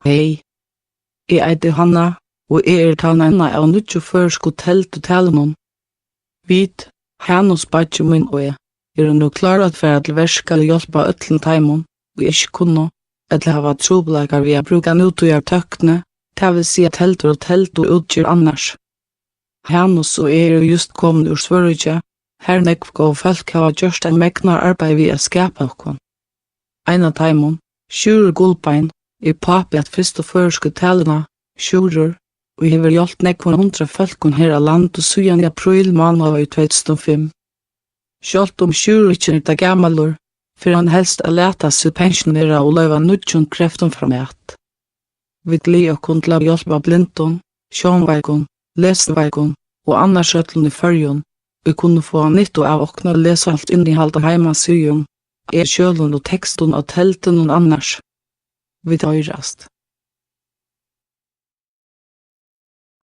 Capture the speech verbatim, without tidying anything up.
Hey. Eg eiti Hanna, og eg eri tann eina av níggju føroysku teldutalunum. Vit, Hanus beiggi mín og eg, eru nú klár at fara til verka og hjálpa øllum teimum, ið ikki kunnu, ella hava trupulleikar við at brúka nútíðar tøkni, tað vil siga teldur og telduútgerð annars. Hanus og eg eru júst komin úr Svøríki, har nógv góð fólk hava gjørt ein megnar arbeiði við at skapa okkum. Ein av teimum, Sjúrður Gullbein, er pápi at fyrstu føroysku taluna, Sjúrður, og hevur hjálpt nógvum hundrað fólkum her á landi síðan í apríl mánaði í tvey túsund og fimm. Sjálvt um Sjúrður ikki er tað gamalur, fer hann helst at lata seg pensjonera og loyva nýggjum kreftum framat. Vit gleða okkum til at hjálpa blindum, sjónveikum, lesiveikum og annars øllum í Føroyum, ið kunnu fáa nyttu av okkum at lesa alt innihald á heimasíðum, e-skjølum og tekstum á teldum og annars. Vit hoyrast.